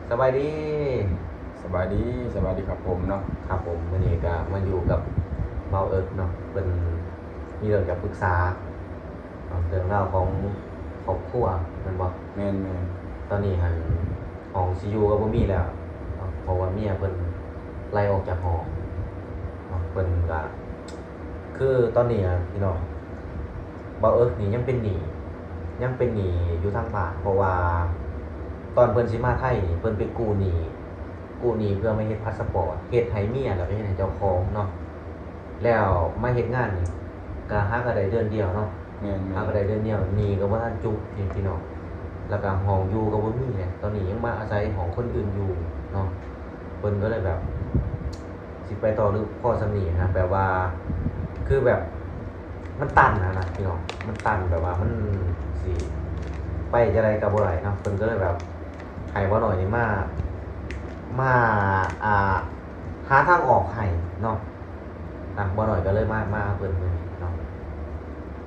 ສະບາຍດີ ສະບາຍດີ ສະບາຍດີຄັບຜົມເນາະ. ຄັບຜົມ ມື້ນີ້ກະມາຢູ່ກັບບ່າວເອິກເນາະ ເພິ່ນມີເລື່ອງຈະປຶກສາເນາະ ເລື່ອງລາວຂອງຄອບຄົວແມ່ນບໍ່? ແມ່ນໆ. ຕອນນີ້ຫັ້ນ ຫ້ອງຊິຢູ່ກໍບໍ່ມີແລ້ວເນາະ ເພາະວ່າເມຍເພິ່ນໄລ່ອອກຈາກຫ້ອງເນາະ ເພິ່ນກະ ຄືຕອນນີ້ອະ ພີ່ນ້ອງ ບ່າວເອິກນີ້ຍັງເປັນໜີ້ ຍັງເປັນໜີ້ຢູ່ທາງບ້ານ ເພາະວ່າຕອນເພິ່ນຊິມາໄທນີ້ ເພິ່ນໄປກູ້ໜີ້ ກູ້ໜີ້ເພື່ອມາເຮັດພາສະປອດ ເຮັດໃຫ້ເມຍ ແລ້ວກໍເຮັດໃຫ້ເຈົ້າຂອງເນາະ ແລ້ວມາເຮັດງານນີ້ ກໍຫາກໍໄດ້ເດືອນດຽວເນາະ. ແມ່ນໆ. ຫາກໍໄດ້ເດືອນດຽວ ໜີ້ກໍບໍ່ທັນຈຸບນີ້ ພີ່ນ້ອງ ແລ້ວກໍຫ້ອງຢູ່ກໍບໍ່ມີເດ ຕອນນີ້ຍັງມາອາໄສຫ້ອງຄົນອື່ນຢູ່ເນາະ ເພິ່ນກໍເລີຍແບບ ຊິໄປຕໍ່ຫຼືພໍສ່ຳນີ້ຫັ້ນນະ ແບບວ່າ ຄືແບບ ມັນຕັນຫັ້ນນະ ພີ່ນ້ອງ ມັນຕັນ ແບບວ່າມັນຊິໄປຈັ່ງໃດກໍບໍ່ໄດ້ເນາະ ເພິ່ນກໍເລີຍແບບ ໃຫ້ບ່າວນ້ອຍນີ້ມາ ມາ ອ່າ ຫາທາງອອກໃຫ້ເນາະ ອ່າ ບ່າວນ້ອຍກໍເລີຍມາ ມາຫາເພິ່ນມື້ນີ້ເນາະ.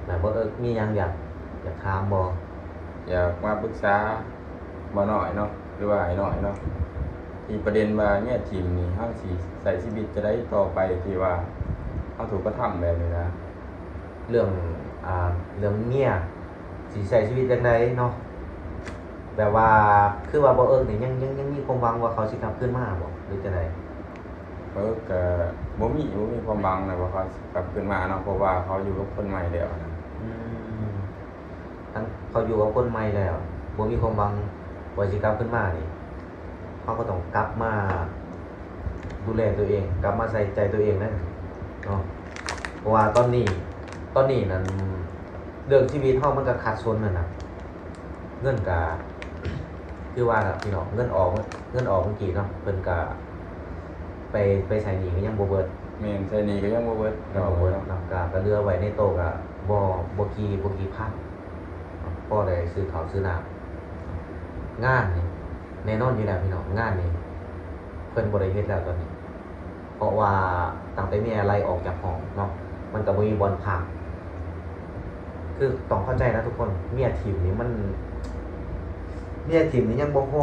ແລ້ວບ່າວເອິກມີຫຍັງຢາກ ຢາກຖາມບໍ່? ຢາກມາປຶກສາບ່າວນ້ອຍເນາະ ຫຼືວ່າອ້າຍນ້ອຍເນາະ ທີ່ປະເດັນວ່າເມຍຖິ້ມນີ້ ເຮົາຊິໃຊ້ຊີວິດຈັ່ງໃດຕໍ່ໄປ ທີ່ວ່າເຮົາຖືກກະທຳແບບນີ້ນະ? ເລື່ອງ ອ່າ ເລື່ອງເມຍ ຊິໃຊ້ຊີວິດຈັ່ງໃດເນາະ ແບບວ່າ ຄືວ່າບ່າວເອິກນີ້ຍັງ ຍັງ ຍັງມີຄວາມຫວັງວ່າເຂົາຊິກັບຄືນມາບໍ່ ຫຼືຈັ່ງໃດ? ເອີ ກະບໍ່ມີ ບໍ່ມີຄວາມຫວັງນະວ່າເຂົາຊິກັບຄືນມາເນາະ ເພາະວ່າເຂົາຢູ່ກັບຄົນໃໝ່ແລ້ວນະ. ອືມ ທັງເຂົາຢູ່ກັບຄົນໃໝ່ແລ້ວ ບໍ່ມີຄວາມຫວັງວ່າຊິກັບຄືນມານີ້ ເຮົາກໍຕ້ອງກັບມາດູແລຕົວເອງ ກັບມາໃສ່ໃຈຕົວເອງນະເນາະ ເພາະວ່າຕອນນີ້ ຕອນນີ້ນັ້ນ ເລື່ອງຊີວິດເຮົາມັນກໍຂັດສົນຫັ້ນນະ ເງິນກໍ ຄືວ່າລະ ພີ່ນ້ອງ ເງິນອອກ ເງິນອອກເມື່ອກີ້ເນາະ ເພິ່ນກໍໄປ ໄປໃຊ້ໜີ້ກໍຍັງບໍ່ເບິດ. ແມ່ນ ໃຊ້ໜີ້ກໍຍັງບໍ່ເບິດ ຍັງບໍ່ເບິດເນາະ ກໍ ກໍເຫຼືອໄວ້ໃນໂຕກໍບໍ່ ບໍ່ກີ່ ບໍ່ກີ່ພັນ ພໍໄດ້ຊື້ເຂົ້າຊື້ນ້ຳ. ງານນີ້ແນ່ນອນຢູ່ແລ້ວ ພີ່ນ້ອງ ງານນີ້ເພິ່ນບໍ່ໄດ້ເຮັດແລ້ວຕອນນີ້ ເພາະວ່າຕັ້ງແຕ່ເມຍໄລ່ອອກຈາກຫ້ອງເນາະ ມັນກໍບໍ່ມີບ່ອນພັກ. ຄືຕ້ອງເຂົ້າໃຈນະທຸກຄົນ ເມຍຖິ້ມນີ້ມັນ ເມຍຖິ້ມນີ້ຍັງບໍ່ພໍ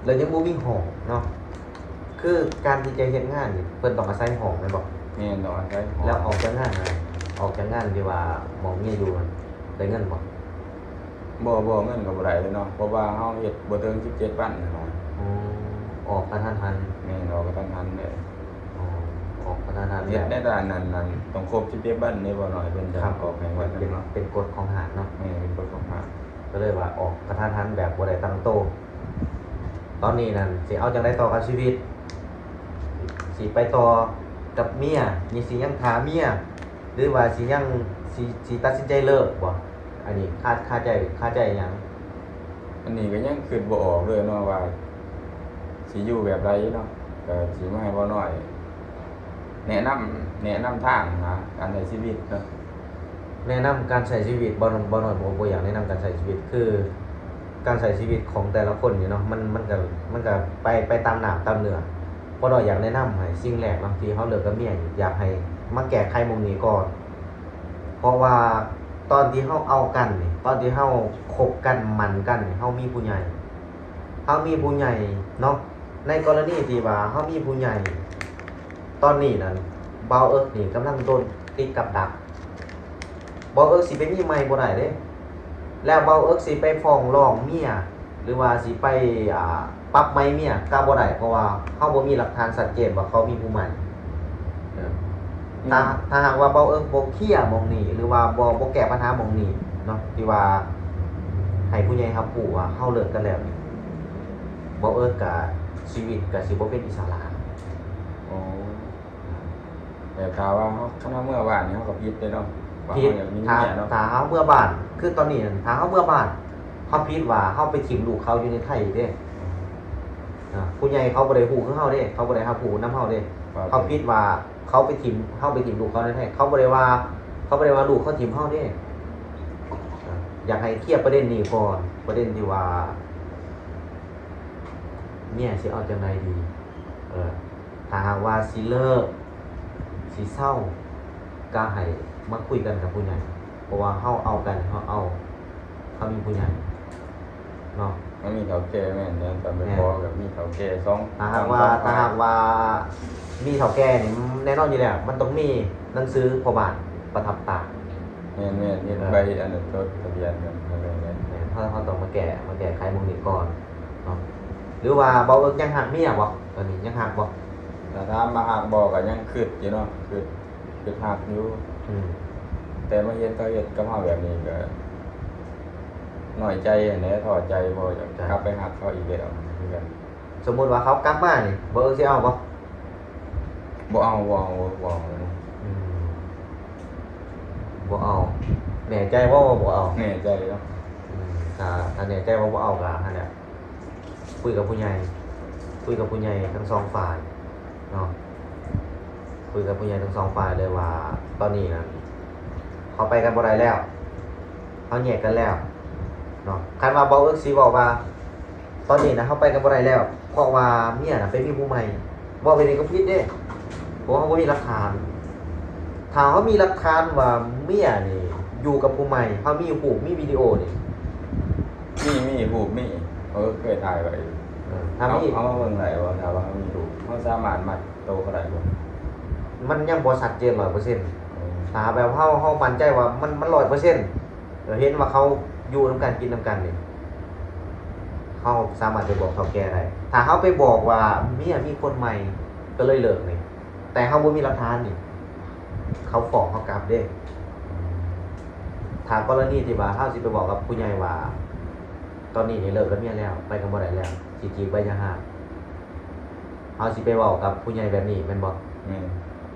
ແລ້ວຍັງບໍ່ມີຫ້ອງເນາະ ຄືການທີ່ຈະເຮັດງານນີ້ ເພິ່ນຕ້ອງອາໄສຫ້ອງແມ່ນບໍ່? ແມ່ນ ຕ້ອງອາໄສຫ້ອງ. ແລ້ວອອກຈາກງານນະ ອອກຈາກງານທີ່ວ່າໝ່ອງເມຍຢູ່ຫັ້ນ ໄດ້ເງິນບໍ່? ບໍ່ ບໍ່ ເງິນກໍບໍ່ໄດ້ເລີຍເນາະ ເພາະວ່າເຮົາເຮັດບໍ່ເຖິງສິບເຈັດວັນຫັ້ນນະ. ອໍ ອອກກະທັນຫັນ. ແມ່ນ ອອກກະທັນຫັນເລີຍ. ອໍ ອອກກະທັນຫັນ ເຮັດໃນດ້ານນັ້ນ ນັ້ນຕ້ອງຄົບສິບເຈັດວັນເດ້ ບໍ່ໜ້ອຍເພິ່ນຈະອອກໃຫ້ວັນໜຶ່ງເນາະ. ເປັນ ເປັນ ເປັນກົດຂອງຫ້າງເນາະ. ແມ່ນ ເປັນກົດຂອງຫ້າງ ກໍເລີຍວ່າອອກກະທັນຫັນແບບບໍ່ໄດ້ຕັ້ງໂຕ. ຕອນນີ້ນັ້ນຊິເອົາຈັ່ງໃດຕໍ່ກັບຊີວິດ? ຊິໄປຕໍ່ກັບເມຍ ນີ້ຊິຍັງຖ້າເມຍ ຫຼືວ່າຊິຍັງ ຊິ ຊິຕັດສິນໃຈເລີກບໍ່? ອັນນີ້ຄາ ຄາໃຈ ຄາໃຈຫຍັງ? ອັນນີ້ກໍຍັງຄິດບໍ່ອອກເລີຍເນາະວ່າຊິຢູ່ແບບໃດເນາະ ກໍຊິມາໃຫ້ບ່າວນ້ອຍແນະນຳ ແນະນຳທາງຫາການໃຊ້ຊີວິດເນາະ. ແນະນຳການໃຊ້ຊີວິດ ບ່າວ ບ່າວນ້ອຍບໍ່ ບໍ່ຢາກແນະນຳການໃຊ້ຊີວິດ ຄືການໃຊ້ຊີວິດຂອງແຕ່ລະຄົນນີ້ເນາະ ມັນ ມັນກະ ມັນກະໄປ ໄປຕາມນ້ຳຕາມເນື້ອ. ບ່າວນ້ອຍຢາກແນະນຳໃຫ້ສິ່ງແລກເນາະ ທີ່ເຮົາເລີກກັບເມຍນີ້ ຢາກໃຫ້ມາແກ້ໄຂໝ່ອງນີ້ກ່ອນ ເພາະວ່າຕອນທີ່ເຮົາເອົາກັນນີ້ ຕອນທີ່ເຮົາຄົບກັນໝັ້ນກັນນີ້ ເຮົາມີຜູ້ໃຫຍ່ ເຮົາມີຜູ້ໃຫຍ່ເນາະ ໃນກໍລະນີທີ່ວ່າເຮົາມີຜູ້ໃຫຍ່ ຕອນນີ້ນັ້ນ ບ່າວເອິກນີ້ກຳລັງໂດນຕິດກັບດັກ ບ່າວເອິກຊິໄປມີໃໝ່ບໍ່ໄດ້ເດ້ ແລ້ວບ່າວເອິກຊິໄປຟ້ອງຮ້ອງເມຍ ຫຼືວ່າຊິໄປ ອ່າ ປັບໃໝເມຍກໍບໍ່ໄດ້ ເພາະວ່າເຮົາບໍ່ມີຫຼັກຖານຊັດເຈນວ່າເຂົາມີຜູ້ໃໝ່. ເອີ ອືມ ຖ້າ ຖ້າຫາກວ່າບ່າວເອິກບໍ່ເຄຍໝ່ອງນີ້ ຫຼືວ່າບໍ່ ບໍ່ແກ້ບັນຫາໝ່ອງນີ້ເນາະ ທີ່ວ່າໃຫ້ຜູ້ໃຫຍ່ຮັບຮູ້ວ່າເຮົາເລີກກັນແລ້ວນີ້ ບ່າວເອິກກະ ຊີວິດກະຊິບໍ່ເປັນອິດສະຫຼະ. ອໍ ແຕ່ຖ້າວ່າເຮົາ ຄັນເຮົາເມືອບ້ານນີ້ ເຮົາກໍຜິດເດ້ເນາະ ວ່າ ຜິດ ເຮົາຢາກມີເມຍເນາະ. ຖ້າ ຖ້າເຮົາເມືອບ້ານ ຄືຕອນນີ້ ຖ້າເຮົາເມືອບ້ານ ເຮົາຜິດວ່າເຮົາໄປຖິ້ມລູກເຂົາຢູ່ໃນໄທເດ້. ອ່າ ຜູ້ໃຫຍ່ເຂົາບໍ່ໄດ້ຮູ້ຄືເຮົາເດ້ ເຂົາບໍ່ໄດ້ຮັບຮູ້ນຳເຮົາເດ້. ວ່າ ເຮົາຜິດວ່າເຂົາໄປຖິ້ມ ເຮົາໄປຖິ້ມລູກເຂົາໃນໄທ ເຂົາບໍ່ໄດ້ວ່າ ເຂົາບໍ່ໄດ້ວ່າລູກເຂົາຖິ້ມເຮົາເດ້. ອ່າ ຢາກໃຫ້ເຄຍປະເດັນນີ້ກ່ອນ ປະເດັນທີ່ວ່າ ເມຍຊິເອົາຈັ່ງໃດດີ? ເອີ ຖ້າຫາກວ່າຊິເລີກ ຊິເຊົາ ກໍໃຫ້ມາຄຸຍກັນກັບຜູ້ໃຫຍ່ ເພາະວ່າເຮົາເອົາກັນ ເຮົາເອົາ ເຮົາມີຜູ້ໃຫຍ່ເນາະ. ເອີ ມີເຖົ້າແກ່ ແມ່ນ ແມ່ນ ຕອນໄປຂໍກໍມີເຖົ້າແກ່ສອງ ຖ້າຫາກວ່າ ຖ້າຫາກວ່າມີເຖົ້າແກ່ນີ້ ແນ່ນອນຢູ່ແລ້ວ ມັນຕ້ອງມີໜັງສືພໍ່ບ້ານປະທັບຕາ. ແມ່ນໆ ເຮັດໃບອັນນັ້ນ ຈົດທະບຽນກັນ ແມ່ນ ເຮົາ ເຮົາຕ້ອງມາແກ້ ມາແກ້ໄຂໝ່ອງນີ້ກ່ອນເນາະ. ຫຼືວ່າເບົາເອິກຍັງຮັກເມຍບໍ່? ຕອນນີ້ຍັງຮັກບໍ່? ຖ້າຖາມວ່າຮັກບໍ່ ກໍຍັງຄິດຢູ່ເນາະ ຄິດ ຄິດຮັກຢູ່. ອືມ ແຕ່ມາເຫັນເຂົາເຮັດກັບເຮົາແບບນີ້ ກໍນ້ອຍໃຈຫັ້ນແຫຼະ ທໍ້ໃຈ ບໍ່ຢາກກັບໄປຮັກເຂົາອີກແລ້ວຄືກັນ. ສົມມຸດວ່າເຂົາກັບມານີ້ ເບົາເອິກຊິເອົາບໍ່? ບໍ່ເອົາ ບໍ່ເອົາ ບໍ່ເອົາເລີຍ. ອືມ ບໍ່ເອົາ. ແນ່ໃຈບໍ່ວ່າບໍ່ເອົາ? ແນ່ໃຈເນາະ. ອືມ ຖ້າ ຖ້າແນ່ໃຈວ່າບໍ່ເອົາກໍຫັ້ນແຫຼະ ຄຸຍກັບຜູ້ໃຫຍ່ ຄຸຍກັບຜູ້ໃຫຍ່ທັງສອງຝ່າຍເນາະ ຄຸຍກັບຜູ້ໃຫຍ່ທັງສອງຝ່າຍເລີຍວ່າ ຕອນນີ້ນັ້ນ ເຮົາໄປກັນບໍ່ໄດ້ແລ້ວ ເຮົາແຍກກັນແລ້ວເນາະ. ຄັນວ່າເບົາເອິກຊິເວົ້າວ່າ ຕອນນີ້ນະ ເຮົາໄປກັນບໍ່ໄດ້ແລ້ວ ເພາະວ່າເມຍນະໄປມີຜູ້ໃໝ່ ເວົ້າແບບນີ້ກໍຜິດເດ້ ເພາະວ່າເຮົາບໍ່ມີຫຼັກຖານ. ຖ້າເຮົາມີຫຼັກຖານວ່າເມຍນີ້ຢູ່ກັບຜູ້ໃໝ່ ເຮົາມີຮູບ ມີວິດີໂອນີ້. ມີ ມີຮູບ ມີ ເອີ ເຄີຍຖ່າຍໄວ້. ເອີ ຖ້າມີ ເອົາ ເອົາມາເບິ່ງໄດ້ບໍ່? ຖ້າວ່າເຮົາມີຮູບ ເຮົາສາມາດມັດໂຕເຂົາໄດ້ບໍ່? ມັນຍັງບໍ່ຊັດເຈນຮ້ອຍເປີເຊັນ. ເອີ ຖ້າແບບເຮົາ ເຮົາໝັ້ນໃຈວ່າມັນ ມັນຮ້ອຍເປີເຊັນ ເຫັນວ່າເຂົາຢູ່ນຳກັນ ກິນນຳກັນນີ້ ເຮົາສາມາດໄປບອກເຖົ້າແກ່ໄດ້. ຖ້າເຮົາໄປບອກວ່າເມຍມີຄົນໃໝ່ ກໍເລີຍເລີກນີ້ ແຕ່ເຮົາບໍ່ມີຫຼັກຖານນີ້ ເຂົາຟ້ອງເຮົາກັບເດ້. ຖ້າກໍລະນີທີ່ວ່າເຮົາຊິໄປບອກກັບຜູ້ໃຫຍ່ວ່າ ຕອນນີ້ນີ້ເລີກກັບເມຍແລ້ວ ໄປກັນບໍ່ໄດ້ແລ້ວ ຊິຈີກໃບຢ່າຮ້າງ ເຮົາຊິໄປເວົ້າກັບຜູ້ໃຫຍ່ແບບນີ້ແມ່ນບໍ່? ແມ່ນ.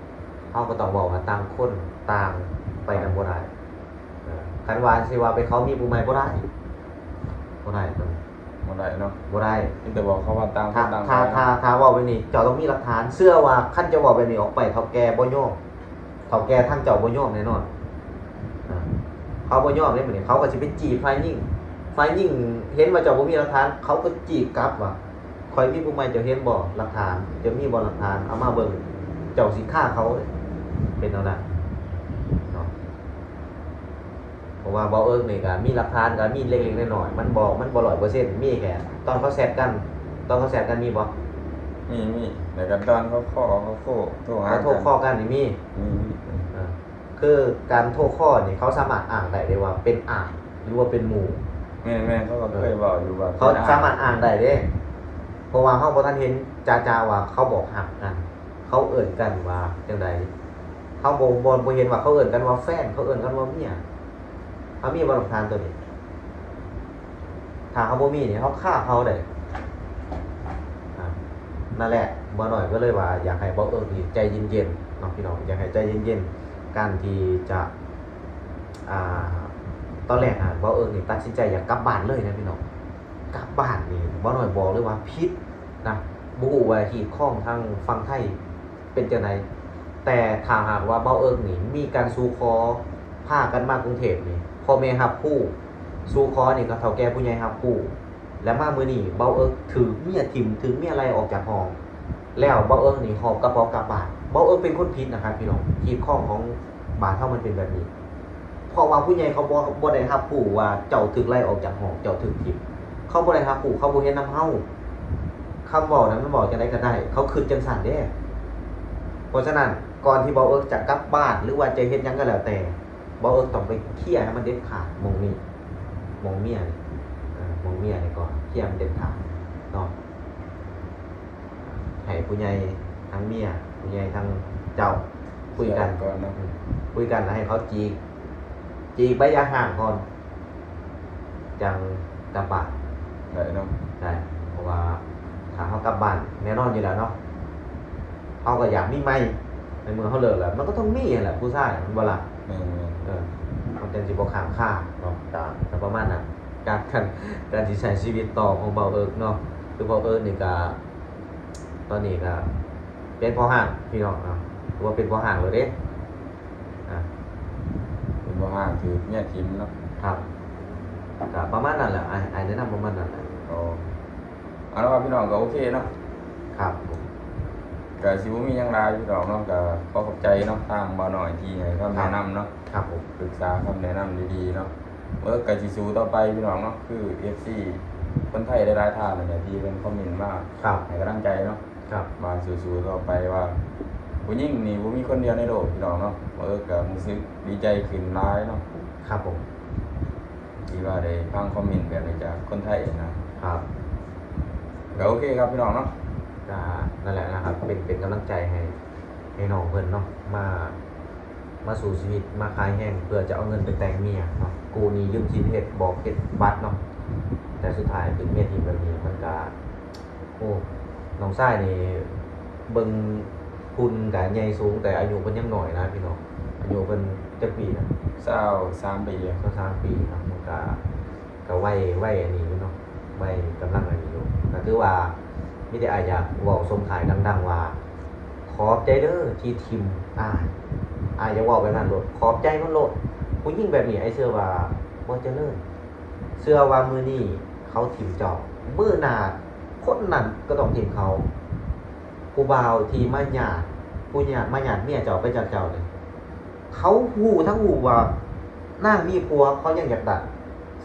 ເຮົາກໍຕ້ອງເວົ້າວ່າຕ່າງຄົນຕ່າງໄປກັນບໍ່ໄດ້. ເອີ ຄັນວ່າຊິວ່າໄປເຂົາມີຜູ້ໃໝ່ ບໍ່ໄດ້ ບໍ່ໄດ້ ບໍ່ໄດ້ເນາະ ບໍ່ໄດ້. ມີແຕ່ບອກເຂົາວ່າຕ່າງຄົນຕ່າງໄປ. ຖ້າ ຖ້າ ຖ້າເວົ້າແບບນີ້ ເຈົ້າຕ້ອງມີຫຼັກຖານ. ເຊື່ອວ່າຄັນເຈົ້າເວົ້າແບບນີ້ອອກໄປ ເຖົ້າແກ່ບໍ່ຍອມ ເຖົ້າແກ່ທາງເຈົ້າບໍ່ຍອມແນ່ນອນ. ເອີ ເຂົາບໍ່ຍອມເດ້ ບາດນີ້ເຂົາກໍຊິໄປຈີບຝ່າຍຍິງ. ຝ່າຍຍິງເຫັນວ່າເຈົ້າບໍ່ມີຫຼັກຖານ ເຂົາກໍຈີບກັບວ່າ ຂ້ອຍມີຜູ້ໃໝ່ ເຈົ້າເຫັນບໍ່ຫຼັກຖານ? ເຈົ້າມີບໍ່ຫຼັກຖານ? ເອົາມາເບິ່ງ ເຈົ້າຊິຄາເຂົາເດ້ ເປັນແນວນັ້ນເນາະ. ເພາະວ່າເບົາເອິກນີ້ກໍມີຫຼັກຖານ ກໍມີເລັກໆນ້ອຍໆ ມັນບໍ່ ມັນບໍ່ຮ້ອຍເປີເຊັນ ມີແຄ່ຕອນເຂົາແຊັດກັນ. ຕອນເຂົາແຊັດກັນມີບໍ່? ມີ ມີ ແລ້ວກໍຕອນເຂົາຄໍ່ ເຂົາໂທ ໂທຫາກັນ ໂທຄໍ່ກັນນີ້ມີ ມີ ມີ ເອີ. ຄືການໂທຄໍ່ນີ້ ເຂົາສາມາດອ້າງໄດ້ເດ້ວ່າເປັນອ້າຍ ຫຼືວ່າເປັນໝູ່. ແມ່ນໆ ເຂົາກໍເຄີຍເວົ້າຢູ່ວ່າ ເຂົາສາມາດອ້າງໄດ້ເດ້ ເພາະວ່າເຮົາບໍ່ທັນເຫັນຈະໆວ່າເຂົາບອກຮັກກັນ ເຂົາເອີ້ນກັນວ່າຈັ່ງໃດ. ເຮົາບໍ່ ບໍ່ ບໍ່ເຫັນວ່າເຂົາເອີ້ນກັນວ່າແຟນ ເຂົາເອີ້ນກັນວ່າເມຍ. ເຮົາມີບໍ່ຫຼັກຖານໂຕນີ້? ຖ້າເຮົາບໍ່ມີນີ້ ເຮົາຄາເຂົາໄດ້. ອາ ນັ້ນແຫຼະ ບ່າວນ້ອຍກໍເລີຍວ່າຢາກໃຫ້ບ່າວເອິກນີ້ໃຈເຢັນໆເນາະພີ່ນ້ອງ ຢາກໃຫ້ໃຈເຢັນໆ ການທີ່ຈະ ອາ ຕອນແລກນະ ບ່າວເອິກນີ້ຕັດສິນໃຈຢາກກັບບ້ານເລີຍນະພີ່ນ້ອງ. ກັບບ້ານນີ້ ບ່າວນ້ອຍບອກເລີຍວ່າຜິດນະ. ບໍ່ຮູ້ວ່າຮີດຄອງທາງຝັ່ງໄທເປັນຈັ່ງໃດ, ແຕ່ຖ້າຫາກວ່າບ່າວເອິກນີ້ມີການສູ່ຂໍ ພາກັນມາກຸງເທບນີ້ ພໍ່ແມ່ຮັບຮູ້ ສູ່ຂໍນີ້ກໍເຖົ້າແກ່ຜູ້ໃຫຍ່ຮັບຮູ້ ແລະ ມາມື້ນີ້ບ່າວເອິກຖືກເມຍຖິ້ມ ຖືກເມຍໄລ່ອອກຈາກຫ້ອງ ແລ້ວບ່າວເອິກນີ້ຫອບກະເປົາກັບບ້ານ. ບ່າວເອິກເປັນຄົນຜິດນະຄັບພີ່ນ້ອງ, ຮີດຄອງຂອງບ້ານເຮົາມັນເປັນແບບນີ້. ເພາະວ່າຜູ້ໃຫຍ່ເຂົາບໍ່ ບໍ່ໄດ້ຮັບຮູ້ວ່າເຈົ້າຖືກໄລ່ອອກຈາກຫ້ອງ ເຈົ້າຖືກຖິ້ມ, ເຂົາບໍ່ໄດ້ຮັບຮູ້ ເຂົາບໍ່ເຫັນນຳເຮົາ. ຄຳເວົ້ານັ້ນມັນເວົ້າຈັ່ງໃດກໍໄດ້ ເຂົາຄິດຈັ່ງຊັ້ນເດ້. ເພາະສະນັ້ນ ກ່ອນທີ່ບ່າວເອິກຈະກັບບ້ານ ຫຼືວ່າຈະເຮັດຫຍັງກໍແລ້ວແຕ່ ບ່າວເອິກຕ້ອງໄປເຄຍໃຫ້ມັນເດັດຂາດ ໝ່ອງນີ້ ໝ່ອງເມຍນີ້ ເອີ ໝ່ອງເມຍນີ້ກ່ອນ ເຄຍໃຫ້ມັນເດັດຂາດເນາະ. ໃຫ້ຜູ້ໃຫຍ່ທັງເມຍ ຜູ້ໃຫຍ່ທັງເຈົ້າຄຸຍກັນກ່ອນເນາະ, ອືມ ຄຸຍກັນແລ້ວໃຫ້ເຂົາຈີກ ຈີກໃບຢ່າຮ້າງກ່ອນ ຈັ່ງກັບບ້ານໄດ້ເນາະ. ໄດ້ ເພາະວ່າຖ້າເຮົາກັບບ້ານແນ່ນອນຢູ່ແລ້ວເນາະ ເຮົາກໍຢາກມີໃໝ່. ໃນເມື່ອເຮົາເລີກແລ້ວ ມັນກໍຕ້ອງມີຫັ້ນແຫຼະຜູ້ຊາຍ ແມ່ນບໍ່ລະ? ແມ່ນໆ ເອີ ມັນຈັ່ງຊິບໍ່ຄ້າງຄາເນາະ. ກໍ ກໍປະມານນັ້ນ ການ ການ ການຊິໃຊ້ຊີວິດຕໍ່ຂອງບ່າວເອິກເນາະ ຄືບ່າວເອິກນີ້ກໍ ຕອນນີ້ກໍເປັນພໍ່ຮ້າງພີ່ນ້ອງເນາະ ຖືວ່າເປັນພໍ່ຮ້າງແລ້ວເດ້. ອ່າ ເປັນພໍ່ຮ້າງຖືກເມຍຖິ້ມເນາະ. ຄັບ ກໍປະມານນັ້ນແຫຼະ ອ້າຍ ອ້າຍແນະນຳປະມານນັ້ນແຫຼະ. ອໍ ເອົາລະວ່າພີ່ນ້ອງກໍໂອເຄເນາະ. ຄັບ ກໍຊິບໍ່ມີຫຍັງຫຼາຍພີ່ນ້ອງເນາະ, ກໍຂໍຂອບໃຈເນາະ ທາງບ່າວນ້ອຍທີ່ໃຫ້ຄຳແນະນຳເນາະ. ຄັບ ປຶກສາຄຳແນະນຳດີໆເນາະ. ເອີ ກໍຊິສູ້ຕໍ່ໄປພີ່ນ້ອງເນາະ, ຄືເອັຟຊີ ຄົນໄທຫຼາຍໆທ່ານນັ້ນແຫຼະ ທີ່ເພິ່ນຄອມເມັນມາ ຄັບ ໃຫ້ກຳລັງໃຈເນາະ ຄັບ ວ່າສູ້ໆຕໍ່ໄປ ວ່າຜູ້ຍິງນີ້ບໍ່ມີຄົນດຽວໃນໂລກ ພີ່ນ້ອງເນາະ. ເອີ ກະຮູ້ສຶກດີໃຈຂຶ້ນຫຼາຍເນາະ ຄັບຜົມ ທີ່ວ່າໄດ້ຟັງຄອມເມັນແບບນີ້ຈາກຄົນໄທນະ ຄັບ ກະໂອເຄຄັບ ພີ່ນ້ອງເນາະ ກະນັ້ນແຫຼະນະຄັບ ເປັນ ເປັນກຳລັງໃຈໃຫ້ ໃຫ້ນ້ອງເພິ່ນເນາະ ມາ ມາສູ້ຊີວິດ ມາຂາຍແຮງ ເພື່ອຈະເອົາເງິນໄປແຕ່ງເມຍເນາະ ກູ້ໜີ້ຢືມສິນ ເຮັດບອກເຮັດບັດເນາະ ແຕ່ສຸດທ້າຍຖືກເມຍຖິ້ມແບບນີ້ ມັນກະ ໂອ້ ນ້ອງຊາຍນີ້ເບິ່ງ ຫຸ່ນກະໃຫຍ່ສູງ ແຕ່ອາຍຸເພິ່ນຍັງນ້ອຍນະພີ່ນ້ອງ. ອາຍຸເພິ່ນຈັກປີນະ? ຊາວສາມປີ ຊາວສາມປີເນາະ ມັນກະ ກະໄວ ໄວອັນນີ້ຢູ່ເນາະ ໄວກຳລັງອັນນີ້ຢູ່. ກະຖືວ່າມີແຕ່ອ້າຍຢາກເວົ້າສົ່ງທ້າຍດັງໆວ່າ ຂອບໃຈເດີທີ່ຖິ້ມອ້າຍ. ອ້າຍຢາກເວົ້າແບບນັ້ນໂລດ ຂອບໃຈມັນໂລດ. ຜູ້ຍິງແບບນີ້ ອ້າຍເຊື່ອວ່າບໍ່ຈະເລີນ. ເຊື່ອວ່າມື້ນີ້ເຂົາຖິ້ມເຈົ້າ ມື້ໜ້າຄົນນັ້ນກໍຕ້ອງຖິ້ມເຂົາ. ຜູ້ບ່າວທີ່ມາຍາດ ຜູ້ຍາດ ມາຍາດເມຍເຈົ້າໄປຈາກເຈົ້ານີ້ ເຂົາຮູ້ທັງຮູ້ວ່ານາງມີຜົວ ເຂົາຍັງຢາກໄດ້.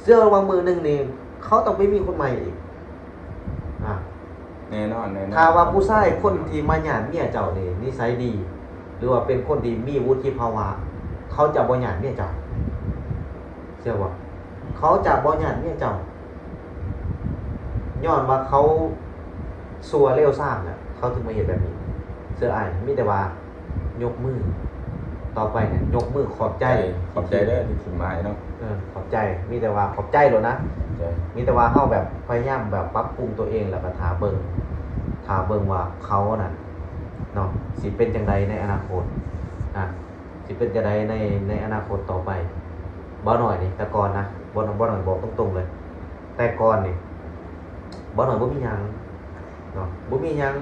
ເຊື່ອວ່າມື້ໜຶ່ງນີ້ເຂົາຕ້ອງໄປມີຄົນໃໝ່ອີກ. ອາ ແນ່ນອນ ແນ່ນອນ. ຖ້າວ່າຜູ້ຊາຍຄົນທີ່ມາຍາດເມຍເຈົ້ານີ້ນິໄສດີ ຫຼືວ່າເປັນຄົນທີ່ມີວຸດທິພາວະ ເຂົາຈະບໍ່ຍາດເມຍເຈົ້າ. ເຊື່ອບໍ່? ເຂົາຈະບໍ່ຍາດເມຍເຈົ້າ ຍ້ອນວ່າເຂົາຊົ່ວເລວຊາມແຫຼະ ເຂົາເຖິງມາເຮັດແບບນີ້. ເຊື່ອອ້າຍ ມີແຕ່ວ່າຍົກມື ຕໍ່ໄປນີ້ຍົກມືຂອບໃຈ ຂອບໃຈເດີທີ່ຖິ້ມອ້າຍເນາະ. ເອີ ຂອບໃຈ ມີແຕ່ວ່າຂອບໃຈໂລດນະ. ໃຈ ມີແຕ່ວ່າເຮົາແບບພະຍາຍາມແບບປັບປຸງຕົວເອງ ແລ້ວກໍຖ້າເບິ່ງ ຖ້າເບິ່ງວ່າເຂົານັ້ນເນາະ ຊິເປັນຈັ່ງໃດໃນອະນາຄົດນະ. ຊິເປັນຈັ່ງໃດໃນ ໃນອະນາຄົດຕໍ່ໄປ. ບ່າວນ້ອຍນີ້ ແຕ່ກ່ອນນະ ບ່າວ ບ່າວນ້ອຍບອກຕົງໆເລີຍ ແຕ່ກ່ອນນີ້ ບ່າວນ້ອຍບໍ່ມີຫຍັງເນາະ ບໍ່ມີຫຍັງ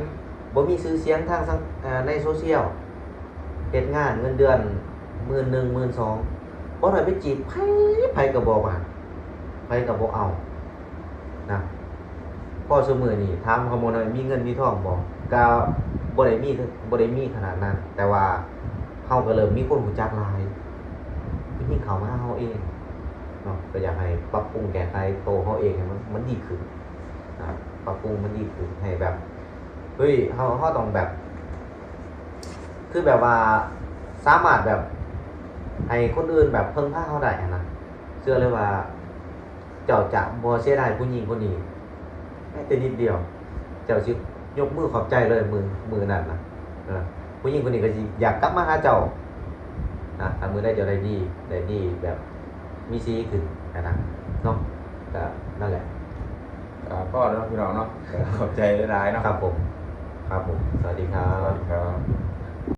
ບໍ່ມີຊື່ສຽງທາງສັງ ເອີ ໃນໂຊຊຽວ ເຮັດງານເງິນເດືອນໝື່ນໜຶ່ງ ໝື່ນສອງ ບ່າວນ້ອຍໄປຈີບໃຜ ໃຜກໍບໍ່ມັກ ໃຜກໍບໍ່ເອົາ ນະ. ພໍຊຸມື້ນີ້ຖາມເຂົາວ່າ ມີເງິນມີທອງບໍ່? ກະບໍ່ໄດ້ມີ ບໍ່ໄດ້ມີຂະໜາດນັ້ນ ແຕ່ວ່າເຮົາກໍເລີ່ມມີຄົນຮູ້ຈັກຫຼາຍ ຜູ້ຍິງເຂົ້າມາຫາເຮົາເອງເນາະ. ກໍຢາກໃຫ້ປັບປຸງແກ້ໄຂໂຕເຮົາເອງໃຫ້ມັນ ມັນດີຂຶ້ນນະ ປັບປຸງມັນດີຂຶ້ນ ໃຫ້ແບບ ເຮີ້ຍ ເຮົາ ເຮົາຕ້ອງແບບ ຄືແບບວ່າສາມາດແບບໃຫ້ຄົນອື່ນແບບເພິ່ງພາເຮົາໄດ້ຫັ້ນນະ. ເຊື່ອເລີຍວ່າ ເຈົ້າຈະບໍ່ເສຍດາຍຜູ້ຍິງຄົນນີ້ແມ້ແຕ່ນິດດຽວ. ເຈົ້າຊິຍົກມືຂອບໃຈເລີຍມື້ ມື້ນັ້ນນະ. ເອີ ຜູ້ຍິງຄົນນີ້ກໍຊິຢາກກັບມາຫາເຈົ້ານະ ຖ້າມື້ໃດເຈົ້າໄດ້ດີ ໄດ້ດີແບບມີສີຂຶ້ນຫັ້ນນະເນາະ. ກໍນັ້ນແຫຼະ ກໍພໍແລ້ວເນາະພີ່ນ້ອງເນາະ. ຂອບໃຈຫຼາຍໆເນາະ. ຄັບຜົມ ຄັບຜົມ ສະຫວັດດີຄັບ ສະຫວັດດີຄັບ.